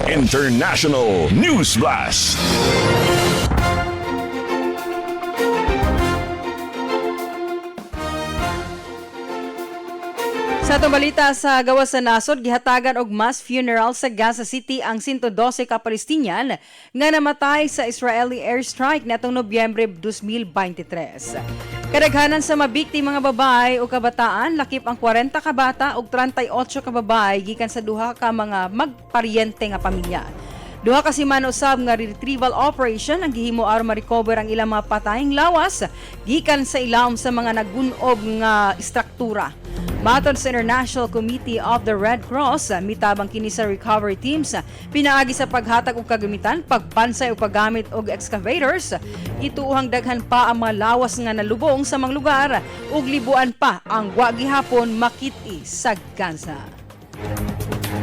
International News Blast. Sa atong balita sa gawas sa nasod, gihatagan og mass funeral sa Gaza City ang 112 ka Palestinian nga namatay sa Israeli airstrike natong Nobyembre 2023. Kadaghanan sa mabiktima mga babae o kabataan, lakip ang 40 ka bata ug 38 ka babae gikan sa duha ka mga magparyente nga pamilya. Duha ka semana usab nga retrieval operation ang gihimo aron ma-recover ang ilang mga patayng lawas gikan sa ilawom sa mga nagunob nga istruktura. Matod sa International Committee of the Red Cross, mitabang kini sa recovery teams pinaagi sa paghatag og kagamitan, pagpansay ug paggamit og excavators. Ituuhang daghan pa ang mga lawas nga nalubong sa mga lugar ug libuan pa ang wa gihapon makit-i sa Gaza.